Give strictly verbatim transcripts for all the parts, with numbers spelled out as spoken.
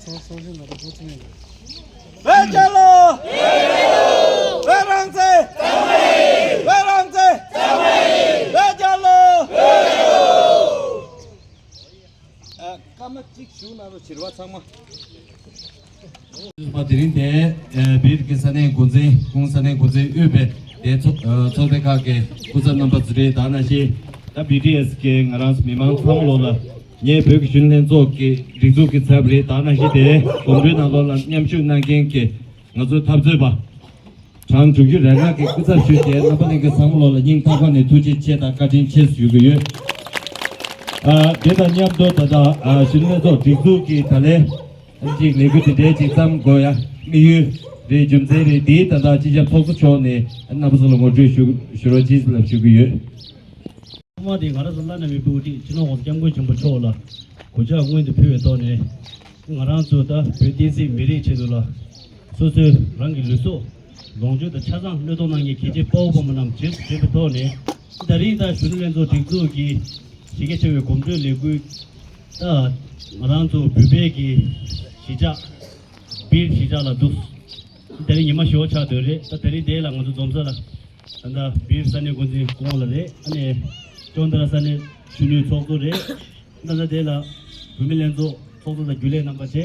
བོད་རྒྱལ་ལོ། བོད་རང་བཙན། བོད་རང་བཙན། བོད་རྒྱལ་ལོ། ཨ། སྐར་མ་གཅིག་བཞུགས་གནང་རོགས། བྱིས་པ་ཚང་མ། མ། དེ་རིང་དེ་བིར་གྱི་ས་གནས་འགོ་འཛིན། ཁོང་ས་གནས་འགོ་འཛིན་དབུས་པའི་དེ་ཚོགས་ཚོགས་སྡེ་ཁག་གི་སྐུ་ཚབ་རྣམ་པ་ཚོ་རེད། ད་ནང་བཞིན་ད་བི་ཌི་ཨེ་སི་གི་ང་རང་ཚོ་མི་མང་ཚང་མ་ལོ་ལ་ངས་བོད་ཀྱི་གཞོན་ནུ་ལྷན་ཚོགས་ཀྱི་སྒྲིག་འཛུགས་ཀྱི་ཚབ་རེད། ད་ནང་བཞིན་དེ་གོམ་བགྲོད་ནང་ལོ་ལ་མཉམ་ཞུགས་གནང་མཁན་གྱི་ང་ཚོའི་འཐབ་རྩོད་པ། གྲངས་དྲུག་ཅུ་རེ་ལྔ་གི་སྐུ་ཚབ་ཞུས་ཏེ། རྣམ་པ་ལྷན་རྒྱས་ཚང་མ་ལོ་ལ་སྙིང་ཐག་པ་ནས་ཐུགས་རྗེ་ཆེ་དང་བཀའ་དྲིན་ཆེ་ཞུ་གི་ཡོད། ཨ། དེ་དང་མཉམ་དུ་ད་ལྟ་ཨ་གཞོན་ནུ་ལྷན་ཚོགས་སྒྲིག་འཛུགས་ཀྱི་ད་ལན་ཅིག་ལས་འགུལ་དེ་འདྲའི་ཅིག་བརྩམ་དགོས་ཡ་དམིགས་ཡུལ་རེད། རྒྱུ་མཚན་རེད། དེའི་ད་ལྟ་སྤྱི་ཁྱབ་ཚོགས་གཙོ་མཆོག་ནས་རྣམ་པ་ཚོ་ལ་ངོ་སྤྲོད་ཞུ་ཞུ་རོགས་གྱིས་ལབ་ཞུ་གི་ཡོད། ཐོག་མ་དེ་ང་རང་ཚོ་བླ་ན་མེད་པའི་དབུ་ཁྲིད་སྤྱི་ནོར་༸གོང་ས་༸སྐྱབས་མགོན་ཆེན་པོ་མཆོག་ལ་གུས་ཕྱག་སྔོན་དུ་ཕུལ་བའི་ཐོག་ནས། ང་རང་ཚོ་ད་བོད་བསྟན་སྲིད་མི་རིགས་ཆེད་དུ་ལ་སོ་སོའི་རང་གི་ལུས་སྲོག་ལོངས་སྤྱོད་དང་ཆ་ཚང་བློས་གཏོང་གནང་མཁན་གལ་ཆེ་དཔའ་བོ་དཔའ་མོ་རྣམས་རྗེས་སུ་དྲན་པའི་ཐོག་ནས། ད་རིང་ད་གཞོན་ནུ་ལྷན་ཚོགས་སྒྲིག་འཛུགས་ཀྱི་གཞི་རྒྱ་ཆེ་བའི་གོམ་བགྲོད་ལས་འགུལ། ད་ང་རང་ཚོ་བོད་པའི་གི་གཞིས་ཆགས་བིར་གཞིས་ཆགས་ལ་འདུག་དེ་རིང་ཉི་མ་ཞེ་པོ་ཆགས་སྡོད་རེད། ད་དེ་རིང་དེ་ལ་ང་ཚོ་འཛོམས་ས་ལ། ད་ལྟ་བིར་ས་གནས་འགོ་འཛིན་སྐུ་ངོ་ལགས་རེད། ཨ་ནི་ཅོན་ཏ་ར་ས་གནས་གཞོན་ནུའི་ཚོགས་གཙོ་རེད། ད་ལྟ་དེ་ལ་བུད་མེད་ལྷན་ཚོགས་ཚོགས་གཙོ་དང་རྒྱུན་ལས་རྣམ་པ་བྱས།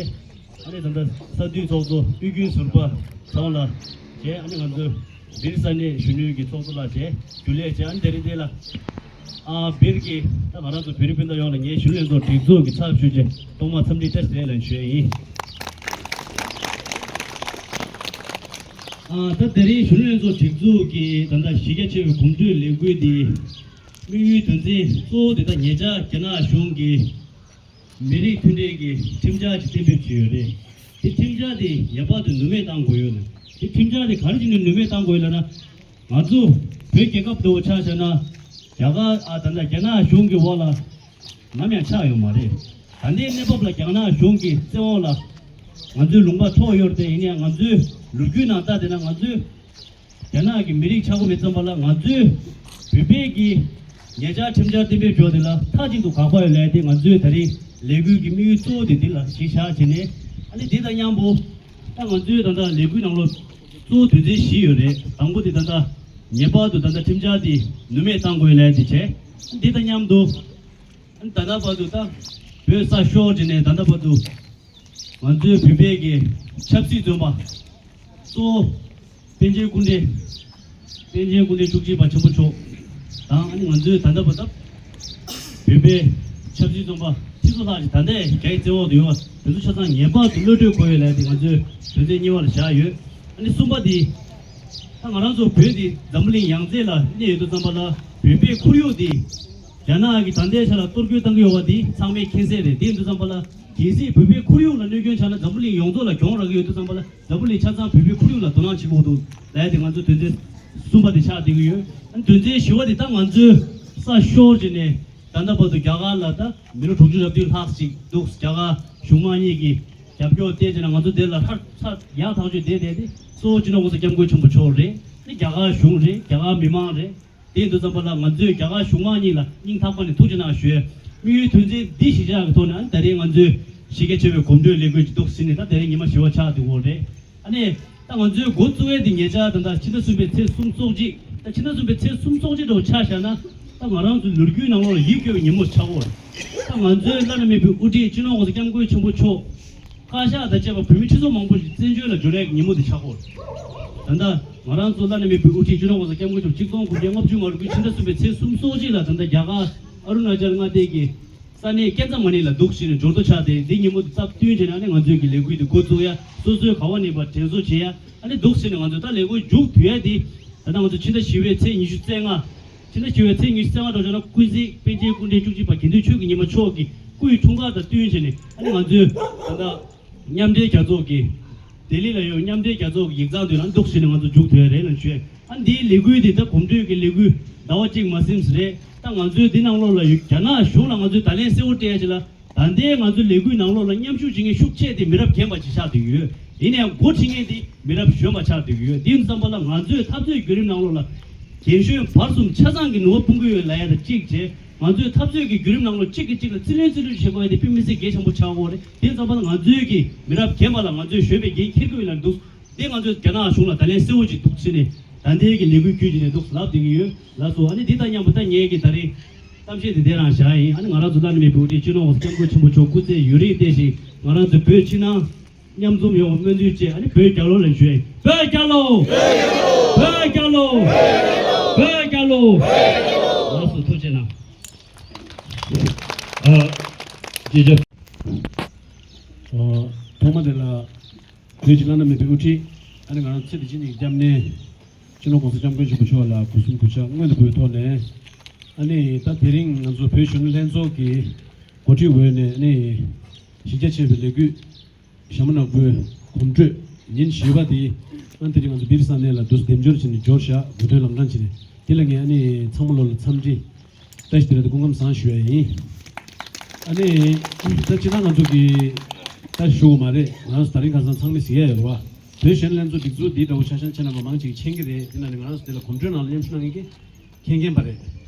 ཨ་ནི་ད་ལྟ་ས་འཐུས་ཚོགས་གཙོ་དབུས་རྒྱུན་ཟུར་པ་ཚང་ལགས་བྱས། ཨ་ནི་ང་ཚོ་བིར་ས་གནས་གཞོན་ནུའི་གི་ཚོགས་གཙོ་ལགས་བྱས། རྒྱུན་ལས་བྱས། ཨ་ནི་དེ་རིང་དེ་ལ། ཨ། བིར་གྱི་ད་ང་རང་ཚོ་བོད་རིགས་སྤུན་ཟླ་ཡོངས་ལ་ངས་གཞོན་ནུ་ལྷན་ཚོགས་སྒྲིག་འཛུགས་ཀྱི་ཚབ་ཞུས་བྱས་ཐོག་མར་འཚམས་འདྲི་བཀྲ་ཤིས་བདེ་ལེགས་ཞུ་ཡས་ཡིན། ཨ། ད་དེ་རིང་གཞོན་ནུ་ལྷན་ཚོགས་སྒྲིག་འཛུགས་ཀྱི་ད་ལྟ་གཞི་རྒྱ་ཆེ་བའི་གོམ་བགྲོད་ལས་འགུལ་འདི་དམིགས་ཡུལ་དོན་ཚན་གཙོ་བོ་དེ་ད་ཉེ་ཆར་རྒྱ་ནག་གཞུང་གིས་མི་རིགས་མཐུན་སྒྲིལ་གྱི་ཁྲིམས་འཆར་ཅིག་གཏན་འབེབས་བྱས་ཡོད་རེད། དེ་ཁྲིམས་འཆར་དེ་ངེས་པར་དུ་ནུས་མེད་གཏང་དགོས་ཡོད་ལ། དེ་ཁྲིམས་འཆར་དེ་ག་རེ་བྱས་ནས་ནུས་མེད་གཏང་དགོས་ཡོད་ལབ་ན། ང་ཚོ་བོད་རྒྱལ་ཁབ་འདྲ་བོ་ཆ་བཞག་ན། རྒྱ་གར། ཨ། ད་ལྟ་རྒྱ་ནག་གཞུང་གི་འོག་ལ་ནམ་ཡང་ཆགས་ཡོད་མ་རེད། ད་ལྟའི་གནས་བབ་ལ་རྒྱ་ནག་གཞུང་གི་བཙན་འོག་ལ་ང་ཚོའི་ལུང་པ་འཕྲོག་ཡོད་རེད་དེ། ཡིན་ཡང་ང་ཚོའི་ལོ་རྒྱུས་ནང་ལྟ་བསྡད་ན། ང་ཚོའི་རྒྱ་ནག་གི་མི་རིགས་ཆགས་ཀྱི་མེད་ཙམ་པ་ལ། ང་ཚོའི་བོད་པའི་གི་ཉེ་ཆར་ཁྲིམས་འཆར་གཏན་འབེབས་བྱས་དེ་ལ་མཐའ་གཅིག་ཏུ་དགག་པ་ཡོད་ལབ་ཡ་དེ། ང་ཚོའི་ད་རིང་ལས་འགུལ་གྱི་དམིགས་ཡུལ་གཙོ་བོ་དེ་འདི་ལ་གཞི་བཞག་བྱས་ནས། ཨ་ནི་འདི་དང་མཉམ་པོ་ད་ང་ཚོའི་ད་ལྟ་ལས་འགུལ་ནང་ལོགས་གཙོ་བོ་དོན་ཚན་བཞི་ཡོད་རེད། དང་པོ་དེ་ད་ལྟ་ངེས་པར་དུ་ད་ལྟ་ཁྲིམས་འཆར་དེ་ནུས་མེད་གཏང་དགོས་ལབ་ཡ་དེ་བྱས། འདི་དང་མཉམ་དུ་ད་ལྟ་བར་དུ་ད་བོད་ས་ཤོར་བྱས་ནས་ད་ལྟ་བར་དུ་ང་ཚོའི་བོད་པའི་གི་ཆབ་སྲིད་བཙོན་པ་གཙོ་བོ་པཎ་ཆེན་སྐུ་ཕྲེང་། པཎ་ཆེན་སྐུ་ཕྲེང་བཅུ་གཅིག་པ་ཆེན་པོ་མཆོག་དང་། ཨ་ནི་ང་ཚོའི་ད་ལྟ་བར་དུ་བོད་པའི་ཆབ་སྲིད་བཙོན་པ་ཁྲི་ཚོ་ལྷག་ཅིག་ད་ལྟའི་རྒྱའི་བཙོན་འོག་ཏུ་ཡོད་པ་དེ་ཚོ་ཆ་ཚང་ངེས་པར་དུ་གློད་གྲོལ་དགོས་ཡོད་ལབ་ཡ་དེ་ང་ཚོའི་དོན་ཚན་གཉིས་པ་ལ་བཞག་ཡོད། ཨ་ནི་གསུམ་པ་དེ། ད་ང་རང་ཚོ་བོད་འདི་འཛམ་བུ་གླིང་ཡང་རྩེ་ལ་གནས་ཡོད་དུས་ཙམ་པ་ལ། བོད་པའི་ཁོར་ཡུག་འདི་རྒྱ་ནག་གིས་ད་ལྟའི་ཆ་ལ་གཏོར་སྐྱོན་བཏང་གི་ཡོད་པ་འདི་ཚང་མས་མཁྱེན་གསལ་རེད། དེ་ཡིན་དུས་ཙམ་པ་ལ། གལ་སྲིད་བོད་པའི་ཁོར་ཡུག་ལ་གནོད་སྐྱོན་ཆགས་ན་འཛམ་བུ་གླིང་ཡོངས་རྫོགས་ལ་གྱོང་རག་གི་ཡོད་དུས་ཙམ་པ་ལ། འཛམ་བུ་གླིང་ཆ་ཚང་བོད་པའི་ཁོར་ཡུག་ལ་དོ་སྣང་བྱེད་དགོས་འདུག་ལབ་ཡ་དེ་ང་ཚོ་དོན་ཚན་གསུམ་པ་དེ་ཆགས་བསྡད་ཀྱི་ཡོད། ཨ་ནི་དོན་ཚན་བཞི་པ་དེ་ད་ང་ཚོའི་ས་ཤོར་བྱས་ནས་ད་ལྟ་བར་དུ་རྒྱ་གར་ལ་ད་མི་ལོ་དྲུག་ཅུ་རེ་བདུན་ལྷག་ཅིག་འདུག་རྒྱ་གར་གཞུང་མང་གཉིས་ཀྱི་རྒྱབ་སྐྱོར་བསྟེན་བྱས་ན། ང་ཚོ་དེ་ལ་ཧྲ་ཚ་ཡག་ཐག་ཆོད་བསྡད་བསྡད་དེ། གཙོ་བོ་སྤྱི་ནོར་༸གོང་ས་༸སྐྱབས་མགོན་ཆེན་པོ་མཆོག་རེད། ཨ་ནི་རྒྱ་གར་གཞུང་རེད། རྒྱ་གར་མི་མང་རེད། དེ་ཡིན་དུས་ཙམ་པ་ལ་ང་ཚོས་རྒྱ་གར་གཞུང་མང་གཉིས་ལ་སྙིང་ཐག་པ་ནས་ཐུགས་རྗེ་གནང་ཞུ་ཡས། དམིགས་ཡུལ་དོན་ཚན་འདི་གཞི་བཞག་གི་ཐོག་ནས། ཨ་ནི་ད་རེས་ང་ཚོས་གཞི་རྒྱ་ཆེ་བའི་གོམ་བགྲོད་ལས་འགུལ་གྱི་འདུག་ཟིན་ནས། ད་དེ་རིང་ཉི་མ་བཞི་པ་ཆགས་འདུག་གོ་རེད། ཨ་ནི་ད་ང་ཚོའི་འགོ་བཙུགས་ཡས་འདི་ཉེ་ཆར་ད་ལྟ་ཕྱི་ཟླ་གསུམ་པའི་ཚེས་སུམ་ཅུ་སོ་གཅིག་ད་ཕྱི་ཟླ་གསུམ་པའི་ཚེས་སུམ་ཅུ་སོ་གཅིག་འདྲ་བོ་ཆ་བཞག་ན། ད་ང་རང་ཚོའི་ལོ་རྒྱུས་ནང་ལོགས་ལ་ཡིད་སྐྱོ་བའི་ཉིན་མོ་ཆགས་ཡོད་རེད། ད་ང་ཚོའི་བླ་ན་མེད་པའི་དབུ་ཁྲིད་སྤྱི་ནོར་༸གོང་ས་༸སྐྱབས་མགོན་ཆེན་པོ་མཆོག་བཀའ་ཤག་དང་བཅས་པ་བོད་མི་ཁྲི་ཚོ་མང་པོ་ཞིག་བཙན་བྱོལ་ལ་འབྱོར་ཡག་གི་ཉིན་མོ་དེ་ཆགས་ཡོད་རེད། ད་ལྟ་ང་རང་ཚོ་བླ་ན་མེད་པའི་དབུ་ཁྲིད་སྤྱི་ནོར་༸གོང་ས་༸སྐྱབས་མགོན་མཆོག་ཆིག་སྟོང་དགུ་བརྒྱ་ལྔ་བཅུ་ང་དགུའི་ཕྱི་ཟླ་གསུམ་པའི་ཚེས་སུམ་ཅུ་སོ་གཅིག་ལ་ད་ལྟ་རྒྱ་གར་ཨ་རུ་ན་ཅལ་མངའ་སྡེ་གི་ས་གནས་ཀན་ཛ་མ་ནི་ལ་འདུག་བྱས་ནས་འབྱོར་ཐོ་ཆགས་ཏེ། འདི་ཉིན་མོ་འདི་སྟབས་བསྟུན་བྱས་ནས། ཨ་ནི་ང་ཚོའི་གི་ལས་འགུལ་འདི་འགོ་བཙུགས་ཡ། སོ་སོའི་ག་བ་ནས་ཕར་དྲན་གསོ་བྱེད་ཡ། ཨ་ནི་འདུག་བྱས་ནས་ང་ཚོས་ད་ལས་འགུལ་མཇུག་བསྡུ་ཡ་འདི་ད་ལྟ་ང་ཚོ་ཕྱི་ཟླ་བཞི་པའི་ཚེས་ཉི་ཤུ་རྩ་ལྔ། ཕྱི་ཟླ་བཞི་པའི་ཚེས་ཉི་ཤུ་རྩ་ལྔ་འགྲོ་བྱས་ན། ཀུན་གཟིགས་པཎ་ཆེན་སྐུ་ཕྲེང་བཅུ་གཅིག་པ་དགེ་འདུན་ཆོས་ཀྱི་ཉི་མ་མཆོག་གི་སྐུའི་འཁྲུངས་སྐར་དང་བསྟུན་བྱས་ནས། ཨ་ནི་ང་ཚོས་ད་ལྟ་མཉམ་འབྲེལ་རྒྱལ་ཚོགས་ཀྱི། ལྡི་ལི་ལ་ཡོད་མཉམ་འབྲེལ་རྒྱལ་ཚོགས་ཀྱི་ཡིག་ཚང་དེ་ལ་འདུག་བྱས་ནས་ང་ཚོ་མཇུག་བསྡུ་ཡ་རེད་ལབ་ཞུ་ཡ། ཨ་ནི་འདིའི་ལས་འགུལ་འདི་ད་གོམ་བགྲོད་ཀྱི་ལས་འགུལ་ཟླ་བ་གཅིག་མ་ཟིན་ཙམ་རེད། ད་ང་ཚོའི་འདི་ནང་ལོགས་ལ་ཡོད། རྒྱ་ནག་གཞུང་ལ་ང་ཚོས་བརྡ་ལན་གསལ་བོ་སྤྲད་ཡ་ཅིག་ལ། ད་ལྟའི་ང་ཚོའི་ལས་འགུལ་ནང་ལོགས་ལ་མཉམ་ཞུགས་བྱེད་མཁན་ཤུགས་ཆེ་དེ་མི་རབས་རྒན་པ་ཅིག་ཆགས་བསྡད་ཀྱི་ཡོད། ཡིན་ནའང་འགོ་ཁྲིད་མཁན་དེ་མི་རབས་གཞོན་པ་ཆགས་བསྡད་ཀྱི་ཡོད། དེ་ཡིན་དུས་ཙམ་པ་ལ་ང་ཚོས་འཐབ་རྩོད་བརྒྱུད་རིམ་ནང་ལོགས་ལ་རྒན་གཞོན་བར་གསུམ་ཆ་ཚང་གི་ནུས་པ་སྤུངས་ཀྱི་ཡོད་ལབ་ཡ་དང་གཅིག་བྱས། ང་ཚོའི་འཐབ་རྩོད་ཀྱི་བརྒྱུད་རིམ་ནང་ལ་གཅིག་གིས་གཅིག་ལ་རྩིས་ལེན་རྩིས་སྤྲོད་བྱེད་དགོས་ཡ་དེ་དཔེ་མི་སྲིད་གལ་ཆེན་པོ་ཆགས་ཀྱི་ཡོད་རེད། དེ་ཙམ་པ་ལ་ང་ཚོའི་གི་མི་རབས་རྒན་པ་ལ་ང་ཚོས་གཞོན་པའི་འགན་འཁྱེར་དགོས་ཡོད་ལབ་འདུག་དེ་ང་ཚོས་རྒྱ་ནག་གཞུང་ལ་ད་ལན་གསལ་བོ་ཅིག་འདུག་ཟེར་ནས་ད་ལྟའི་གི་ལས་འགུལ་བརྒྱུད་བྱས་ནས་འདུག་ལབ་བསྡད་ཀྱི་ཡོད། ལགས་སོ། ཨ་ནི་འདི་དང་མཉམ་པོ་ད་ངས་གི་ད་རེས་གཏམ་བཤད་འདི་དེ་རང་བཞག་ཡིན། ཨ་ནི་ང་རང་ཚོ་བླ་ན་མེད་པའི་དབུ་ཁྲིད་སྤྱི་ནོར་༸གོང་ས་༸སྐྱབས་མགོན་ཆེན་པོ་མཆོག་སྐུ་ཚེ་ཡུན་རིང་བརྟན་ཞིང་ང་རང་ཚོའི་བོད་ཕྱི་ནང་མཉམ་འཛོམས་ཡོང་བ་སྨོན་འདུན་བཅས། ཨ་ནི་བོད་རྒྱལ་ལོ་ལ་ཞུ་ཡིན། བོད་རྒྱལ་ལོ། བོད་རྒྱལ་ལོ། བོད་རྒྱལ་ལོ། ལགས་སོ། ཐུགས་རྗེ་གནང་། ཨ། ཅེ་ཅེ། ཨ། ཐོག་མ་དེ་ལ་བོད་ཀྱི་བླ་ན་མེད་པའི་དབུ་ཁྲིད། ཨ་ནི་ང་རང་ཚེ་འདི་ཕྱི་གཉིས་ཀྱི་སྐྱབས་གནས་སྤྱི་ནོར་༸གོང་ས་༸སྐྱབས་མགོན་ཆེན་པོ་མཆོག་ལ་སྒོ་གསུམ་གུས་ཕྱག་སྔོན་དུ་འབུལ་བའི་ཐོག་ནས། ཨ་ནི་ད་དེ་རིང་ང་ཚོ་བོད་གཞོན་ནུ་ལྷན་ཚོགས་ཀྱི་གོ་སྒྲིག་འོག་ནས། ཨ་ནི་གཞི་རྒྱ་ཆེ་བའི་ལས་འགུལ་ཞྭ་མོ་ནག་པོའི་གོམ་བགྲོད་ཉིན་བཞི་པ་དེ། ཨ་ནི་དེ་རིང་ང་ཚོ་བིར་ས་གནས་ལ་འདུག་འདེམས་སྦྱོར་བྱས་ནས་འབྱོར་བཞག་དགོས་དོན་ལམ་འགྲངས་བྱས་ནས། དེ་ལ་ངས་ཨ་ནི་ཚང་མ་ལོ་ལ་འཚམས་འདྲི་བཀྲ་ཤིས་བདེ་ལེགས་དང་སྐུ་ཁམས་བཟང་ཞུ་ཡ་ཡིན། ཨ་ནི་ད་སྤྱིར་བཏང་ང་ཚོ་གི་ད་ཞུ་དགོས་མ་རེད། ང་རང་ཚོ་ད་རིང་ཁ་སང་ཚང་མས་གཟིགས་ཡ་ཡོད་རེད་བ། བོད་གཞོན་ལྷན་ཚོགས་སྒྲིག་འཛུགས་འདིའི་འདྲ་བོ་ཆ་བཞག་ཁྱེད་རྣམ་པ་མང་ཆེ་གིས་མཁྱེན་གྱི་རེད། དེ་ན་ནི་ང་རང་ཚོ་འདི་ལ་གོམ་བགྲོད་ནང་ལ་མཉམ་ཞུགས་གནང་མཁན་གྱི་མཁྱེན་མཁན་པ་རེད།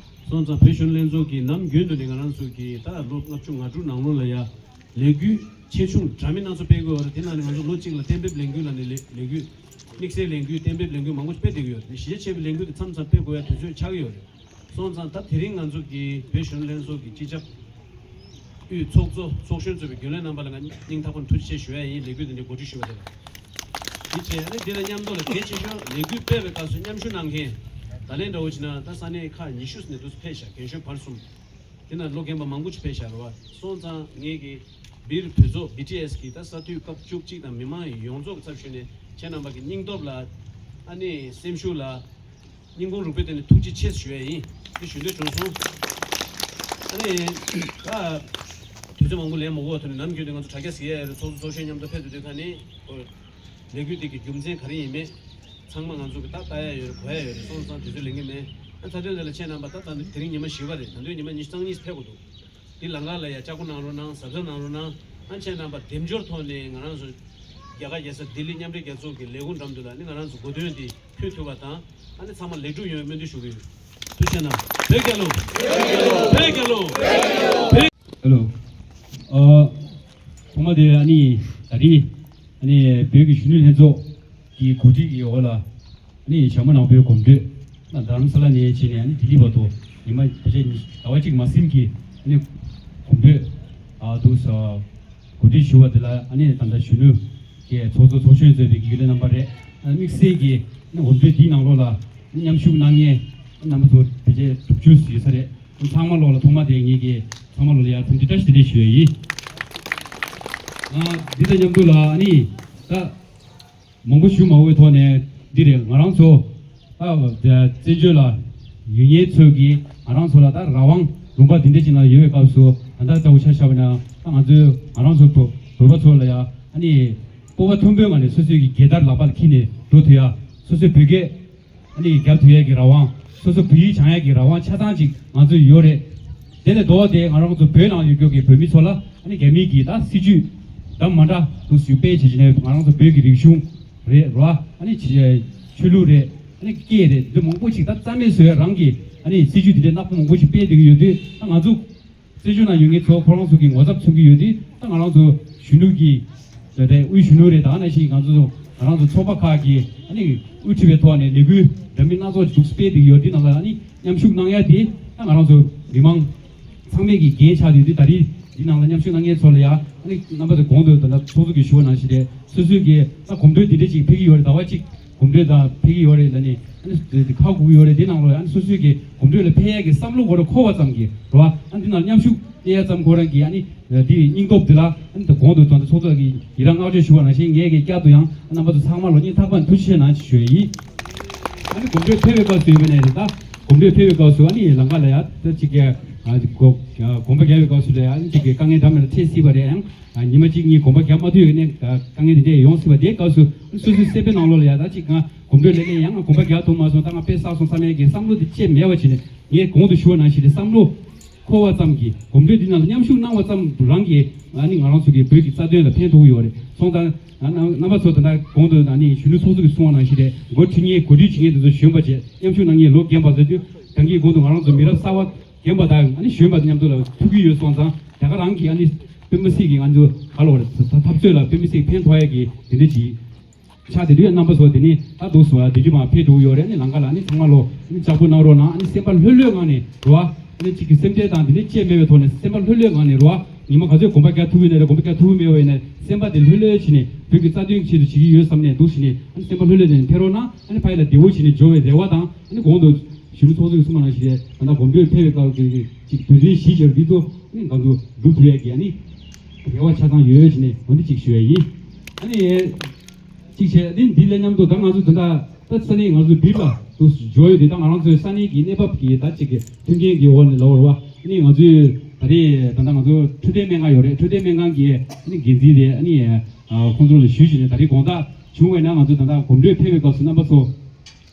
སོང་ཙང་བོད་གཞོན་ལྷན་ཚོགས་ཀྱིས་ནམ་རྒྱུན་དུ་ནས་ང་རང་ཚོ་གི་ད་ལོ་ལྔ་བཅུ་ང་དྲུག་ནང་ལོགས་ལ་ཡ་ལས་འགུལ་ཆེ་ཆུང་འདྲ་མིན་སྣ་ཚོགས་སྤེལ་གྱི་ཡོད་རེད། དེ་ནང་ནས་ང་ཚོ་ལོ་གཅིག་ལ་གཏན་འབེབས་ལས་འགུལ་ལ་ནི་ལས་ལས་འགུལ་དམིགས་བསལ་ལས་འགུལ་གཏན་འབེབས་ལས་འགུལ་མང་པོ་སྤེལ་བསྡད་ཀྱི་ཡོད་རེད། གཞི་རྒྱ་ཆེ་བའི་ལས་འགུལ་དེ་མཚམས་མཚམས་སྤེལ་དགོས་ཡ་དུས་ཚོད་ཆགས་ཀྱི་ཡོད་རེད། སོང་ཙང་ད་དེ་རིང་ང་ཚོ་གི་བོད་གཞོན་ལྷན་ཚོགས་ཀྱི་སྤྱི་ཁྱབ་དབུས་ཚོགས་གཙོ་ཚོགས་གཞོན་གཙོས་པའི་རྒྱུན་ལས་རྣམ་པ་ལ་ང་སྙིང་ཐག་པ་ནས་ཐུགས་རྗེ་ཆེ་ཞུ་ཡ་ཡིན། ལས་འགུལ་དེ་འདྲའི་གོ་སྒྲིག་ཞུ་བ་དེ་ལ། དེ་བྱས་ནས་འདི་དང་མཉམ་དུ་ལ་གལ་ཆེ་ཤོས་ལས་འགུལ་སྤེལ་བའི་སྐབས་སུ་མཉམ་ཞུགས་གནང་མཁན། ད་ལན་འདྲ་བོ་བྱས་ན་ད་ས་གནས་ཁག་ཉི་ཤུ་ནས་འདུག་ཕེབས་ཤག་རྒན་གཞོན་བར་གསུམ། དེ་ན་ལོ་རྒན་པ་མང་པོ་ཅིག་ཕེབས་ཤག་རེད་བ། སོང་ཙང་ངེད་ཀྱི་བིར་བོད་ཚོགས་བི་ཊི་ཨེས་ཀྱི་ད་ས་འཐུས་སྐབས་བཅུ་གཅིག་དང་མི་མང་ཡོངས་རྫོགས་ཀྱི་ཚབ་ཞུས་ནས་ཁྱེད་རྣམ་པ་གི་སྙིང་སྟོབས་ལ། ཨ་ནི་སེམས་ཤུགས་ལ། སྙིང་ཁོང་རུས་པའི་གཏིང་ནས་ཐུགས་རྗེ་ཆེ་ཞུ་ཡ་ཡིན། དེ་ཞུ་འདོད་བྱུང་སོང་། ཨ་ནི། ད། དུས་ཚོད་མང་པོ་ལེན་མ་དགོས་པ་ཐོག་ནས་ནམ་རྒྱུན་དུ་ང་ཚོ་དྲ་རྒྱ་གཟིགས་ཡ་ཡོད་རེད། ཚོགས་གཙོ་ཚོགས་གཞོན་མཉམ་དུ་ཕེབས་ཏེ་སྡོད་མཁན་ནི། ལས་འགུལ་འདི་གི་རྒྱུ་མཚན་ག་རེ་ཡིན་མེད། ཚང་མ་ང་ཚོ་གི་ད་ལྟ་ཡ་ཡོད་རེད། གོ་ཡ་ཡོད་རེད། སོང་ཙང་དུས་ཚོད་ལེན་གི་མེད། ཨ་ཚ་དོན་དེ་ལ་ཁྱེད་རྣམ་པ་ད་ད་དེ་རིང་ཉི་མ་བཞི་པ་རེད། ད་དུང་ཉི་མ་ཉི་ཤུ་རྩ་གཉིས་ཕེབས་དགོས་འདུག་འདི་ལམ་ཁ་ལ་ཡ་ལྕགས་པོ་གནང་རོགས་གནང་། གཟབ་གཟབ་གནང་རོགས་གནང་། ཨ་ཁྱེད་རྣམ་པ་འདེམས་སྦྱོར་ཐོག་ནས་ང་རང་ཚོ་རྒྱ་གར་རྒྱལ་ས་ལྡི་ལི་མཉམ་འབྲེལ་རྒྱལ་ཚོགས་ཀྱི་ལས་ཁུངས་འགྲམ་དུ་ལ་ནི་ང་རང་ཚོ་གོ་སྟོན་འདི་ཕུལ་ཐུབ་པ་དང་། ཨ་ནི་ཚང་མ་ལེགས་གྲུབ་ཡོང་བའི་སྨོན་འདུན་ཞུ་གི་ཡོད། ཐུགས་རྗེ་གནང་། བོད་རྒྱལ་ལོ། བོད་རྒྱལ་ལོ། བོད། ཧེ་ལོ། ཨ། ཐོག་མ་དེ་ཨ་ནི་ད་རེས་ཨ་ནི་བོད་ཀྱི་གཞོན་ནུ་ལྷན་ཚོགས་ཀྱི་གོ་སྒྲིག་གི་འོག་ལ། ཨ་ནི་ཞྭ་མོ་ནག་པོའི་གོམ་བགྲོད། ད་རྡ་རམ་ས་ལ་ནས་བྱས་ནས་ཨ་ནི་ལྡི་ལི་བར་དུ་ཉི་མ་ཕལ་ཆེར་ཉི་ཟླ་བ་གཅིག་མ་ཟིན་གྱི་ཨ་ནི་གོམ་བགྲོད། ཨ། འདུག་སེ་གོ་སྒྲིག་ཞུ་བ་དེ་ལ་ཨ་ནི་ད་ལྟ་གཞོན་ནུ་གི་ཚོགས་གཙོ་ཚོགས་གཞོན་གཙོས་པའི་རྒྱུན་ལས་རྣམ་པ་རེད། ཨ། དམིགས་བསལ་གྱི་ཨ་ནི་གོམ་བགྲོད་འདིའི་ནང་ལོགས་ལ་མཉམ་ཞུགས་གནང་མཁན་རྣམ་པ་ཚོ་ཕལ་ཆེར་དྲུག་ཅུ་ཡོད་ས་རེད། ཚང་མ་ལོགས་ལ་ཐོག་མ་དེ་ངེད་ཀྱིས་ཚང་མ་ལོགས་ལ་ཡར་འཚམས་འདྲི་བཀྲ་ཤིས་བདེ་ལེགས་ཞུ་ཡ་ཡིན། ཨ། འདི་དང་མཉམ་དུ་ལ་ཨ་ནི་ད་མང་པོ་ཞུ་མ་འོས་ཐོག་ནས་འདི་རེད། ང་རང་ཚོ་ད་བཙན་བྱོལ་ལ་ཡོད་མཁན་ཚོས་ཀྱིས་ང་རང་ཚོ་ལ་ད་རང་དབང་ལུང་པ་འདི་འདྲ་ཅིག་ནང་ཡོད་པའི་སྐབས་སུ། ད་ལྟ་ལྟ་བུ་ཆ་བཞག་པ་ན་ད་ང་ཚོས་ང་རང་ཚོ་བོད་བོད་པ་ཚོ་ལ་ཡ་ཨ་ནི་སྤོབས་པ་མཐོན་པོའི་ངང་ནས་སོ་སོའི་གི་རྒྱལ་དར་ལག་པ་ལ་འཁྱེར་ནས་འགྲོ་ཐུབ་ཡ། སོ་སོའི་བོད་སྐད་ཨ་ནི་རྒྱབ་ཐུབ་ཡས་ཀྱི་རང་དབང་། སོ་སོ་བོད་ཡིག་སྦྱང་ཡས་ཀྱི་རང་དབང་ཆ་ཚང་ཅིག་ང་ཚོ་ཡོད་རེད། དེ་ལས་ལྡོག་སྟེ་ང་རང་ཚོ་བོད་ནང་ཡོད་རྒྱུ་གི་བོད་མི་ཚོ་ལ་ཨ་ནི་རྒྱ་མིའི་གི་ད་སྲིད་ཇུས་འདྲ་མི་འདྲ་འདུག་སེ་སྤེལ་བྱེད་བྱེད་ནས། ང་རང་ཚོ་བོད་ཀྱི་རིག་གཞུང་རེད་རོ། ཨ་ནི་ཆོས་ལུགས་རེད། ཨ་ནི་སྐད་རེད། འདི་མང་པོ་ཞིག་ད་རྩ་མེད་བཟོ་ཡ་རང་གི་ཨ་ནི་སྲིད་ཇུས་འདི་འདྲའི་ནག་པོ་མང་པོ་ཞིག་སྤེལ་བསྡད་ཀྱི་ཡོད་དུས། ད་ང་ཚོ་བཙན་བྱོལ་ནང་ཡོད་མཁན་ཚོ་ཁོ་རང་ཚོ་གི་ངོ་ཚབ་མཚོན་གྱི་ཡོད་དུས། ད་ང་རང་ཚོ་གཞོན་ནུ་གི་རེད། དབུས་གཞོན་ནུ་རེད། ད་ནང་བཞིན་ང་ཚོ་ང་རང་ཚོ་ཚོགས་པ་ཁག་གིས་ཨ་ནི་དབུ་ཁྲིད་པའི་ཐོག་ནས་ལས་འགུལ་འདྲ་མིན་སྣ་ཚོགས་ཤིག་འདུག་སྤེལ་བསྡད་ཀྱི་ཡོད། འདི་ནང་ལ་ཨ་ནི་མཉམ་ཞུགས་གནང་ཡ་དེ་ད་ང་རང་ཚོ་མི་མང་ཚང་མས་ཀྱི་འགན་ཆགས་ཡོད་དུས། ད་རེས་འདི་ནང་ལ་མཉམ་ཞུགས་གནང་མཁན་ཚོ་ལ་ཡ་ཨ་ནི་རྣམ་པ་ཚོ་གོང་དུ་ད་ལྟ་ཚོགས་གཙོ་གིས་ཞུ་བ་ནང་བཞིན་རེད། སོ་སོའི་གི་ད་གོམ་བགྲོད་འདི་འདྲ་ཅིག་ཕེབས་ཀྱི་ཡོད་རེད། ཟླ་བ་གཅིག་གོམ་བགྲོད་དང་ཕེབས་ཀྱི་ཡོད་རེད་ལབ་ནས་ཨ་ནི་ཁ་སྒུག་ཡོད་རེད། འདི་ནང་ལོགས་ཨ་ནི་སོ་སོའི་གི་གོམ་བགྲོད་ལ་ཕེབས་ཡས་ཀྱི་བསམ་བློ་ཁོ་རང་འཁོར་བ་ཙམ་གྱིས་རོ། ཨ་ནི་འདི་ནང་མཉམ་ཞུགས་གནང་ཡས་ཙམ་ཁོ་རང་གི་ཨ་ནི་འདི་སྙིང་སྟོབས་འདི་ལ་ཨ་ནི་ད་གོང་དུ་ད་ལྟ་ཚོགས་གཙོ་གིས་ཡི་རང་བསྔགས་བརྗོད་ཞུ་བ་ནང་བཞིན། ངས་ཀྱི་བསྐྱར་དུ་ཡང་རྣམ་པ་ཚོ་ཚང་མ་ལོ་སྙིང་ཐག་པ་ནས་ཐུགས་རྗེ་ཆེ་གནང་ཞུ་ཡ་ཡིན། ཨ་ནི་གོམ་བགྲོད་ཕེབས་པའི་སྐབས་སུ་ཡིན་པ་ནས་རེད། ད་གོམ་བགྲོད་ཕེབས་པའི་སྐབས་སུ་ཨ་ནི་ལམ་ཁ་ལ་ཡ་ད་ཅིག་གི་ཨ་གོ་ཨ་གོམ་པ་རྒྱག་པའི་སྐབས་སུ་ལ་ཡ་ཨ་ནི་ཅིག་གི་དཀའ་ངལ་འདྲ་མི་འདྲ་འཕྲད་སྲིད་པ་རེད། ཡང་ཨ་ཉི་མ་གཅིག་གཉིས་གོམ་པ་རྒྱག་མ་ཐུབ་ཡོད་ནས་དཀའ་ངལ་དེ་འདྲས་ཡོང་སྲིད་པ། དེའི་སྐབས་སུ་སོ་སོའི་སེམས་པའི་ནང་ལོགས་ལ་ཡ་ད་ཅིག་ང་གོམ་བགྲོད་ལ་སླེབས། ཡང་ང་གོམ་པ་རྒྱག་ཐུབ་མ་སོང་། ད་ང་དཔེ་བསགས་སོང་བསམ་ཡས་ཀྱི་བསམ་བློ་དེ་ཅིག་མེད་པ་བྱས་ནས། ངས་གོང་དུ་ཞུ་བ་ནང་བཞིན་དེ་བསམ་བློ་འཁོར་བ་ཙམ་གྱིས་གོམ་བགྲོད་འདི་ནང་ལ་མཉམ་ཞུགས་གནང་བ་ཙམ་རང་གིས་ཨ་ནི་ང་རང་ཚོ་གི་བོད་ཀྱི་རྩ་དོན་ལ་ཕན་ཐོགས་ཀྱི་ཡོད་རེད། སོང་ཙང་ཨ་རྣམ་པ་ཚོ་ད་ལྟ་གོང་དུ་ཨ་ནི་གཞོན་ནུ་ཚོགས་གཙོ་གིས་གསུངས་པ་ནང་བཞིན་རེད། འགོ་ཁྲིད་མཁན་གོ་སྒྲིག་བྱེད་མཁན་དེ་ཚོ་གཞོན་པ་བྱས། མཉམ་ཞུགས་གནང་མཁན་ལོ་རྒན་པ་ཚོ་དུས་ད་གིན་གོང་དུ་ང་རང་ཚོ་མི་རབས་གསར་པ་ རྒན་པ་དང་ཨ་ནི་གཞོན་པ་མཉམ་དུ་ལ་ཐུག་གི་ཡོད་སོང་ཙང་རྒྱ་གར་རང་གི་ཨ་ནི་དཔེ་མི་སྲིད་ཀྱི་ང་ཚོ་ག་ལ་བར་འཐབ་རྩོད་ལ་དཔེ་མི་སྲིད་ཕན་ཐོགས་ཡ་གི་དེ་འདྲ་ཅིག་ཆགས་དེ་དུས་རྣམ་པ་ཚོ་དེ་ནི་ད་འདུག་སོང་བ་དེ་དུས་མ་ཕེབས་འགྲོ་གི་ཡོད་རེད། ཨ་ནི་ལམ་ཁ་ལ་ཨ་ནི་ཚང་མ་ལོ་ཨ་ནི་ལྕགས་པོ་གནང་རོགས་གནང་། ཨ་ནི་སེམས་པ་ལྷོད་ལྷོད་ངང་ནས་རོ་ཨ་ནི་གཅིག་གི་སེམས་ཁྲལ་དང་དེ་འདྲ་ཅི་མེད་པའི་ཐོག་ནས་སེམས་པ་ལྷོད་ལྷོད་ངང་ནས་རོ་ཨ་ཉི་མ་ག་ཚོད་གོམ་པ་རྒྱག་ཐུབ་ཡོད་ན་རེད། གོམ་པ་རྒྱག་ཐུབ་མེད་པ་ཡིན་ན་སེམས་པ་དེ་ལྷོད་ལྷོད་བྱས་ནས་བོད་ཀྱི་རྩ་དོན་གྱི་ཆེད་དུ་བྱེད་ཀྱི་ཡོད་བསམ་ནས་འདུག་བྱས་ནས་ཨ་ནི་སེམས་པ་ལྷོད་ལྷོད་བྱས་ནས་ཕེབས་རོགས་གནང་། ཨ་ནི་ཕ་ཡུལ་ལ་བདེ་པོ་བྱས་ནས་འབྱོར་བའི་རེ་བ་དང་། ཨ་ནི་གོང་དུ་གཞོན་ནུ་ཚོགས་གཙོ་གིས་གསུངས་པ་ནང་བཞིན་རེད། ད་ལྟ་གོམ་བགྲོད་ཕེབས་པའི་སྐབས་ཀྱི་ཅིག་དུས་ཚོད་གཞི་བཅོལ་འདི་ཚོ་ཨ་ནི་གང་དུ་སྒྲུབ་ཐུབ་ཡས་ཀྱི་ཨ་ནི་རེ་བ་ཆ་ཚང་ཡོད་བྱས་ནས་འོ་འདི་ཅིག་ཞུ་ཡས་ཡིན། ཨ་ནི་ཅིག་བྱས་ཨ་ནི་འདི་ལ་མཉམ་དུ་ད་ང་ཚོ་ད་ལྟ་ད་ས་གནས་ང་ཚོ་འདི་ལ་དུ་འབྱོར་ཡོད་དེ། ད་ང་རང་ཚོའི་ས་གནས་ཀྱི་གནས་བབ་ཀྱི་ད་ཅིག་གི་མཐུན་རྐྱེན་གྱི་འོག་ནས་ལབ་རེད་བ། ཨ་ནི་ང་ཚོའི་ད་རེས་ད་ལྟ་ང་ཚོ་འཕྲོད་བསྟེན་སྨན་ཁང་ཡོད་རེད། འཕྲོད་བསྟེན་སྨན་ཁང་གི་ཨ་ནི་འགན་འཛིན་རེད། ཨ་ནི་ཁོང་ཚོ་ལ་ཞུས་བྱས་ནས་ད་རེས་དགོང་དག་བྱུང་བས་ན་ང་ཚོ་ད་ལྟ་གོམ་བགྲོད་ཕེབས་པའི་སྐབས་སུ་རྣམ་པ་ཚོ།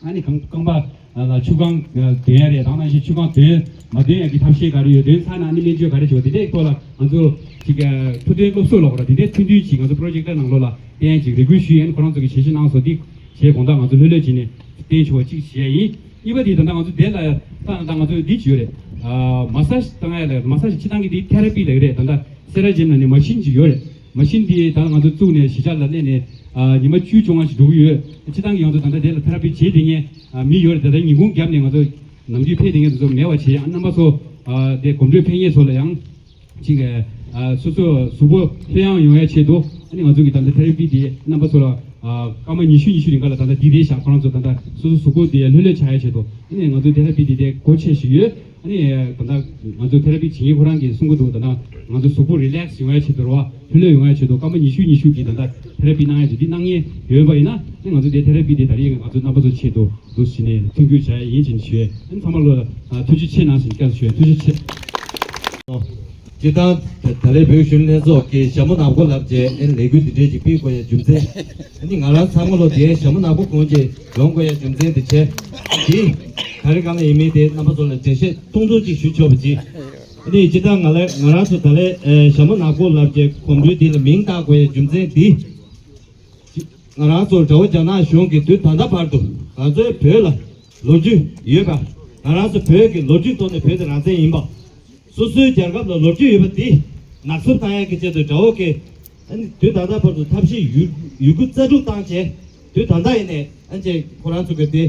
ཨ་ནི་རྐང་རྐང་པ་ལ་ཆུ་རྐང་འདོན་ཡ་རེད། དེ་ནང་བཞིན་ཆུ་རྐང་འདོན་མ་འདོན་ཡ་གི་ཐབས་ཤེས་ག་རེ་ཡོད། འདོན་ཚར་ན་ཨ་ནི་སྨན་བཅོས་ག་རེ་བྱེད་དགོས། དེ་འདྲའི་ཐོག་ལ་ང་ཚོ་ཅིག་འཕྲོད་བསྟེན་སློབ་གསོ་ལ་ཁོ་ར་དེ་འདྲའི་ཐུང་ཐུང་ཅིག་ང་ཚོ་པྲོ་ཇེག་ཊར་ནང་ལོགས་ལ་བསྟན་ཡ་ཅིག་རེ་སྐུལ་ཞུས་ཡ། ཨ་ནི་ཁོ་རང་ཚོ་གི་ཞལ་བཞེས་གནང་སོང་། འདི་བྱས་དགོང་དག་ང་ཚོ་ལྷོད་ལྷོད་བྱས་ནས་བསྟན་ཆོག་པ་ཅིག་བྱས་ཡ་ཡིན། གཉིས་པ་དེ་ད་ལྟ་ང་ཚོ་དེ་ལ་ད་ད་ང་ཚོ་འདི་ཅིག་ཡོད་རེད། ཨ་མ་སཱ་ཇི་བཏང་ཡ་ལ་མ་སཱ་ཇི་སྤྱིར་བཏང་གི་དེ་ཐེ་ར་པི་ལབ་ཀྱི་རེད། ད་ལྟ་སེ་ར་ཇེམ་ནང་ནས་མ་ཤིན་ཅིག་ཡོད་རེད། མ་ཤིན་དེ་ད་ང་ཚོ་བཙུགས་ནས་གཞིས་ཆགས་ལ་སླེབས་ནས་ཨ་ཉི་མ་བཅུ་བཅོ་ལྔ་ཞིག་འགྲོ་གི་ཡོད། སྤྱིར་བཏང་གི་ང་ཚོ་ད་ལྟ་དེ་ལ་ཐེ་ར་པི་བྱེད་བསྡད་མཁན་ཨ་མི་ཡོད་རེད། ད་ལྟ་ཉིན་གུང་རྒྱབ་ནས་ང་ཚོ་ནམ་རྒྱུན་ཕེབས་བསྡད་མཁན་དེ་ཚོ་མེད་པ་བྱས། ཨ་རྣམ་པ་ཚོ་ཨ་དེ་གོམ་བགྲོད་ཕེབས་མཁན་ཚོ་ལ་ཡང་ཅིག་ཨ་སོ་སོ་གཟུགས་པོ་ལྷོད་ཡངས་ཡོང་ཡ་ཆེད་དུ་ཨ་ནི་ང་ཚོ་གི་ད་ལྟ་ཐེ་ར་པི་དེ་རྣམ་པ་ཚོ་ལ་ཨ་སྐར་མ་ཉི་ཤུ་ཉི་ཤུ་རིང་ག་ལ་ད་ལྟ་འདི་རེད་ཤག་ཁོ་རང་ཚོ་ད་ལྟ་སོ་སོ་གཟུགས་པོ་དེ་ལྷོད་ལྷོད་ཆགས་ཡ་ཆེད་དུ་ཨ་ནི་ང་ཚོ་ཐེ་ར་པི་དེ་དེ་སྒོ་ཕྱེ་བཞིན་ཡོད། ཨ་ནི་ད་ལྟ་ང་ཚོ་ཐེ་ར་པི་བྱེད་མཁན་ཁོ་རང་གིས་གསུང་གི་འདུག་ད་ལྟ་ང་ཚོ་གཟུགས་པོ་རི་ལེག་སི་ཡོང་ཡ་ཆེད་དུ་རེད་བ། ལྷོད་ལྷོད་ཡོང་ཡ་ཆེད་དུ་སྐར་མ་ཉི་ཤུ་ཉི་ཤུ་གི་ད་ལྟ་ཐེ་ར་པི་གནང་ཡ་ཆེད་འདི་གནང་མཁན་ཡོད་པ་ཡིན་ན་ཨ་ནི་ང་ཚོ་དེ་ཐེ་ར་པི་དེ་ད་རེས་ང་ཚོ་རྣམ་པ་ཚོ་ཆེད་དུ་འདུག་ཟེར་ནས་མཐུན་འགྱུར་བྱ་ཡ་ཡིན་ཅེས་ཞུ་ཡ། ཨ་ནི་ཚང་མ་ལ་ཐུགས་རྗེ་ཆེ་གནང་ཞེས་བསྐྱར་ཞུ་ཡ། ཐུགས་རྗེ་ཆེ། སྤྱིར་བཏང་ད་ལན་བོད་གཞོན་ལྷན་ཚོགས་ཀྱི་ཞྭ་མོ་ནག་པོ་ལབ་རྗེས་ཨ་ནི་ལས་འགུལ་འདི་འདྲས་ཅིག་སྤེལ་དགོས་ཡ་རྒྱུ་མཚན་ཨ་ནི་ང་རང་ཚང་མ་ལོ་དེའི་ཞྭ་མོ་ནག་པོ་གོན་རྗེས་ཡོང་དགོས་ཡ་རྒྱུ་མཚན་དེ་བྱས་ཏེ་ག་རེ་གང་ལ་ཡིན་མིན་དེ་རྣམ་པ་ཚོ་ལ་འགྲེལ་བཤད་ཐུང་ཐུང་ཅིག་ཞུ་ཆོག་པ་ཅིག་ཨ་ནི་སྤྱིར་བཏང་ང་ལ་ང་རང་ཚོ་ད་ལན་ཞྭ་མོ་ནག་པོ་ལབ་རྗེས་གོམ་བགྲོད་འདི་ལ་མིང་བཏགས་དགོས་ཡ་རྒྱུ་མཚན་འདི། ང་རང་ཚོ་དགྲ་བོ་རྒྱ་ནག་གཞུང་གིས་དུས་ད་ལྟ་བར་དུ་ང་ཚོའི་བོད་ལ་ལོ་རྒྱུས་ཡོད་པ། ང་རང་ཚོ་བོད་ཀྱི་ལོ་རྒྱུས་ཐོག་ནས་བོད་དེ་རང་བཙན་ཡིན་པ། སོ་སོའི་རྒྱལ་ཁབ་ལ་ལོ་རྒྱུས་ཡོད་པ་འདི་ནག་སུབ་བཏང་ཡག་གི་ཆེད་དུ་དགྲ་བོ་གིས་ཨ་ནི་དུས་ད་ལྟ་བར་དུ་ཐབས་ཤེས་ཡོད་ཡོད་རྒུ་རྩལ་སྤྲུགས་བཏང་བྱས་དུས་ད་ལྟ་ཡིན་ནས་ཨ་ནི་ཁོ་རང་ཚོ་གི་དེ་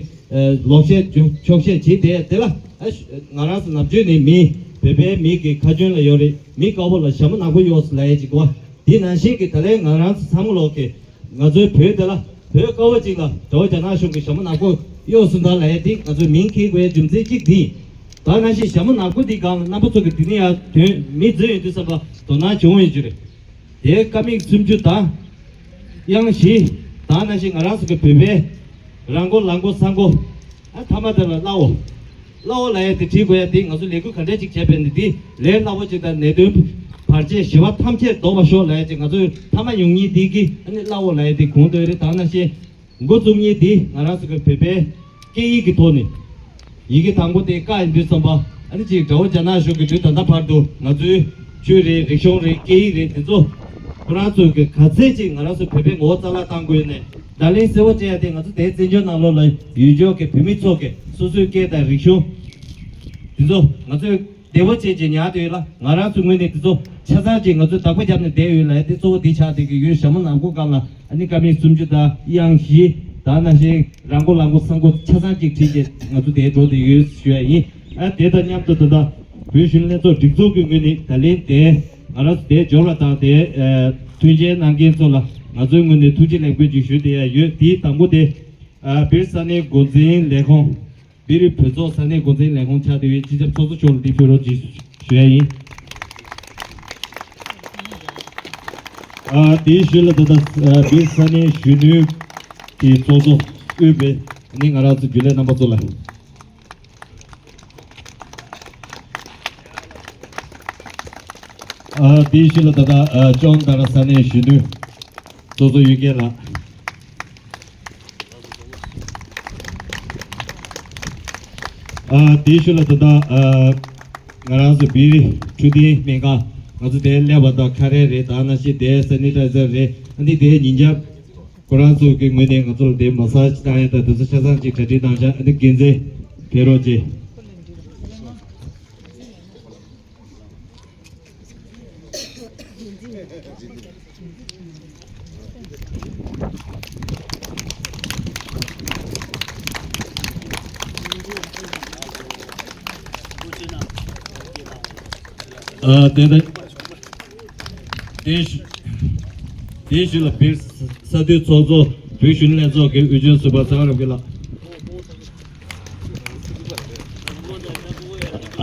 ལོག་བཤད་འཁྱོག་བཤད་བྱས་དེ་དེ་ལ་ཨ་ང་རང་ཚོ་ནམ་རྒྱུན་ནས་མི་བོད་པའི་མི་གི་ཁ་རྒྱུན་ལ་ཡོད་རེད། མི་དཀར་པོ་ལ་ཞྭ་མོ་ནག་པོ་གཡོགས་ལབ་ཡ་ཅིག་གོ། དེ་ནང་བཞིན་གྱི་ད་ལན་ང་རང་ཚོ་ཚང་མ་ལོག་གི་ང་ཚོའི་བོད་དེ་ལ་བོད་དཀར་པོ་ཅིག་ལ་དགྲ་བོ་རྒྱ་ནག་གཞུང་གི་ཞྭ་མོ་ནག་པོ་གཡོགས་སོང་ད་ལབ་ཡ་དེ་ང་ཚོའི་མིང་འཁྱེར་དགོས་ཡ་རྒྱུ་མཚན་གཅིག་དེ་ཡིན། ད་ནང་བཞིན་ཞྭ་མོ་ནག་པོ་འདི་སྒང་ལ་རྣམ་པ་ཚོ་གི་དེ་ནི་ཡང་དོན་མི་འཛིན་ཡོང་དུས་བསམ་པ་དོ་སྣང་བྱུང་ཡོད་རྒྱུ་རེད། དེའི་ཀ་མད་སུམ་ཅུ་དང་། གཡང་བཞི། ད་ནང་བཞིན་ང་རང་ཚོ་གི་བོད་པའི་ར་མགོ་ལ་མགོ་ས་མགོ། ཨ་མཐའ་མ་དེ་ལ་སླ་བོ། སླ་བོ་ལབ་ཡ་དེ་བྲིས་དགོས་ཡ་དེ་ང་ཚོ་ལས་འགུལ་ག་འདྲ་ཅིག་བྱས་པས་ནི་དེ་ལས་སླ་བོ་ཅིག་དང་ནད་གདོན་བར་ཆད་ཞི་བ་ཐམས་ཅད་ཟློག་པར་ཤོག་ལབ་ཡ་ཅིག་ང་ཚོའི་མཐའ་མ་ཡོང་མཁན་དེ་གི་ཨ་ནི་སླ་བོ་ལབ་ཡ་དེ་གོང་དུ་རེད། ད་ནང་བཞིན་འགོ་བཙུགས་མཁན་དེ་ང་རང་ཚོ་གི་བོད་པའི་སྐད་ཡིག་གི་ཐོག་ནས་ཡི་གེ་དང་པོ་དེ་ཀ་ཡིན་དུས་ཙམ་པ་ཨ་ནི་ཅིག་དགྲ་བོ་རྒྱ་ནག་གཞུང་གི་དུས་ད་ལྟ་བར་དུ་ང་ཚོའི་ཆོས་རེད། རིག་གཞུང་རེད། སྐད་ཡིག་རེད། དེ་ཚོ་ཁོ་རང་ཚོ་གི་ག་ཚད་ཅིག་ང་རང་ཚོ་བོད་པའི་ངོ་བོ་རྩ་བརླག་བཏང་དགོས་ནས་བརྡ་ལན་གསལ་བོ་སྤྲད་ཡ་དེ་ང་ཚོ་དེའི་བཙན་བྱོལ་ནང་ལོགས་ལ་ཡུལ་ལྗོངས་ཀྱི་བོད་མི་ཚོ་གི་སོ་སོའི་སྐད་དང་རིག་གཞུང་དེ་ཚོ་ང་ཚོས་བདེ་བོ་བྱས་ཀྱི་ཉར་དུ་ཡོད་ལ། ང་རང་ཚོའི་ངོས་ནས་དེ་ཚོ་ཆ་ཚང་ཅིག་ང་ཚོས་བདག་པོ་བརྒྱབ་ནས་བསྡད་ཡོད་ལ། དེ་གཙོ་བོ་དེ་ཆགས་བསྡད་ཀྱི་ཡོད། ཞྭ་མོ་ནག་པོ་སྒང་ལ་ཨ་ནི་ཀ་མད་སུམ་ཅུ་དང་གཡང་བཞི་དང་ནང་བཞིན་ར་མགོ་ལ་མགོ་ས་མགོ་ཆ་ཚང་ཅིག་བྲིས་ཏེ་ང་ཚོ་དེ་འགྲོ་བསྡད་ཡོད་ཞུ་ཡ་ཡིན། ཨ་དེ་དང་མཉམ་དུ་ད་ལྟ་བོད་གཞོན་ལྷན་ཚོགས་སྒྲིག་འཛུགས་ཀྱི་ངོས་ནས་ད་ལན་དེ་ང་རང་ཚོ་དེ་འབྱོར་བ་དང་དེ་མཐུན་རྐྱེན་གནང་མཁན་ཚོ་ལ་ང་ཚོའི་ངོས་ནས་ཐུགས་རྗེ་ལེགས་འབུལ་ཅིག་ཞུ་བསྡད་ཡ་ཡོད། དེའི་དང་པོ་དེ་སྦིར་ས་གནས་འགོ་འཛིན་ལས་ཁུངས། སྦིར་བོད་ཚོགས་ས་གནས་འགོ་འཛིན་ལས་ཁུངས་ཆགས་བསྡད་པའི་སྤྱི་ཁྱབ་ཚོགས་གཙོ་མཆོག་ལ་འདི་ཕུལ་རོགས་ཅིག་ཞུ་ཡ་ཡིན། ཨ་དེའི་ཤུལ་ལ་ད་ལྟ་སྦིར་ས་གནས་གཞོན་ནུའི་གི་ཚོགས་གཙོ་དབུས་པའི་ནི་ང་རང་ཚོ་རྒྱུན་ལས་རྣམ་པ་ཚོ་ལ། ཨ་དེའི་ཤུལ་ལ་ད་ལྟ་ཨ་ཅོང་དར་ས་གནས་གཞོན་ནུ་ཚོགས་གཙོ་གཡུལ་རྒྱལ་ལགས། ཨ་དེའི་ཤུལ་ལ་ད་ལྟ་ཨ་ང་རང་ཚོ་སྦིར་འཕྲོད་བསྟེན་སྨན་ཁང་ང་ཚོ་དེར་སླེབས་པ་དང་ཁ་རས་རེད། ད་ནང་བཞིན་དེར་སེ་ནི་ཊའི་ཛར་རེད། ཨ་ནི་དེའི་ཉིན་རྒྱབ་ཁོ་རང་ཚོ་གི་ངོས་ནས་ང་ཚོ་ལ་དེ་མ་སཱ་ཇི་བཏང་ཡ་དང་དེ་ཚོ་ཆ་ཚང་ཅིག་གྲ་སྒྲིག་གནང་བཞག་ཨ་ནི་འགན་འཛིན་ཕེབས་རོགས་གྱིས། ཨ་དེ་ལྟར། དེ་བཞི་དེ་བཞི་ལ་བོད་ས་མཐོའི་ཚོགས་གཙོ། བོད་གཞོན་ནུ་ལྷན་ཚོགས་ཀྱི་དབུས་སྐྱོང་ཟུར་པ་ཚེ་དབང་རབ་རྒྱས་ལགས།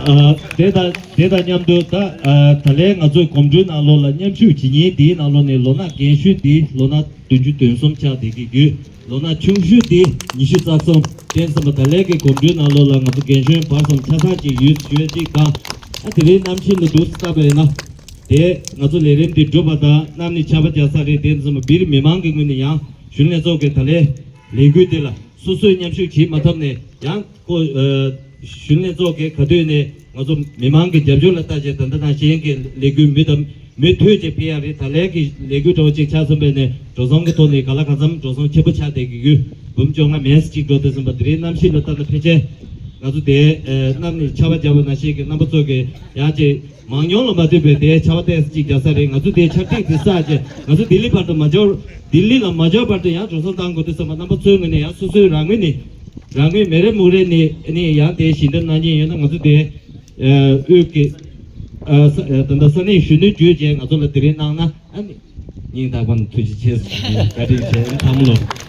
ཨ་དེ་དང་དེ་དང་མཉམ་དུ་ད་ཨ་ད་ལན་ང་ཚོའི་གོམ་བགྲོད་ནང་ལོགས་ལ་མཉམ་ཞུགས་བྱེད་མཁན་དེའི་ནང་ལོགས་ནས་ལོ་ན་རྒན་གཞོན་དེ་ལོ་ན་བདུན་ཅུ་དོན་གསུམ་ཆགས་བསྡད་ཀྱི་ཡོད། ལོ་ན་ཆུང་ཤོས་དེ་ཉི་ཤུ་རྩ་གསུམ། དེ་ཙམ་པ་ད་ལན་གྱི་གོམ་བགྲོད་ནང་ལོགས་ལ་ང་ཚོ་རྒན་གཞོན་བར་གསུམ་ཆ་ཚང་ཅིག་ཡོད་ཡོད་ཅིག་དང་། ཨ་དེ་རིང་གནམ་གཤིས་ལ་འདུག་སེ་བལྟས་པ་ཡིན་ན། དེ་ང་ཚོ་ལས་རིམ་འདི་གྲུབ་པ་དང་གནམ་ནི་ཆར་པ་རྒྱག་ས་རེད། དེ་ཙམ་པ་སྦིར་མི་མང་གི་ངོས་ནས་ཡང་གཞོན་ལྷན་ཚོགས་ཀྱི་ད་ལན་ལས་འགུལ་འདི་ལ་སོ་སོས་མཉམ་ཞུགས་བྱེད་མ་ཐུབ་ནས་ཡང་ཁོ་ཨ་གཞོན་ལྷན་ཚོགས་ཀྱི་ག་དུས་ནས་ང་ཚོ་མི་མང་གི་རྒྱབ་སྐྱོར་ལ་བལྟ་བྱས་ད་ལྟ་ནང་བཞིན་གྱི་ལས་འགུལ་མུ་མཐུད་མུ་མཐུད་ཅིག་སྤེལ་ཡ་རེད། ད་ལན་གྱི་ལས་འགུལ་འདྲ་བོ་ཅིག་ཆགས་སོང་བས་ནས་འགྲོ་སོང་གི་ཐོག་ནས་ག་ལ་གང་འཚམ་འགྲོ་སོང་ཆེན་པོ་ཆགས་བསྡད་ཀྱི་ཡོད། འབུམ་བཅོ་ལྔ་མིན་ཅིག་འགྲོ་དུས་ཙམ་པ་དེ་རིང་གནམ་གཤིས་ལ་བལྟས་ན་ཕལ་ཆེར་ང་ཚོ་དེ་ཨ་གནམ་ནས་ཆར་པ་བརྒྱབ་པ་ནང་བཞིན་གྱི་རྣམ་པ་ཚོ་གི་ཡང་ཅིག་མང་ཉུང་ལ་མ་ལྟོས་པའི་དེ་ཆར་པ་ཏོག་ཙམ་ཅིག་རྒྱག་ས་རེད། ང་ཚོ་དེ་ཆར་ཐིགས་དེ་བསགས་རྗེས་ང་ཚོ་ལྡི་ལི་བར་དུ་མ་འབྱོར། ལྡི་ལི་ལ་མ་འབྱོར་བར་དུ་ཡང་འགྲོ་སོང་བཏང་དགོས་དུས་ཙམ་པ་རྣམ་པ་ཚོའི་ངོས་ནས་ཡང་སོ་སོའི་རང་ངོས་ནས་རང་ངོས་མི་རེ་མུ་རེ་ནས་ནས་ཡང་དེ་ཞལ་འདེབས་གནང་མཁན་ཡོད་ན་ང་ཚོ་དེ་ཨ་དབུས་ཀྱི་ཨ་ས་ཨ་ད་ལྟ་ས་གནས་གཞོན་ནུ་བརྒྱུད་བྱས་ང་ཚོ་ལ་དེ་རིང་གནང་ན་ཨ་ནི་སྙིང་ཐག་པ་ནས་ཐུགས་རྗེ་ཆེ་ཞུ་རྒྱུ་བཀའ་དྲིན་ཆེ། ཨ་ནི་ཐལ་མོ་ལོ།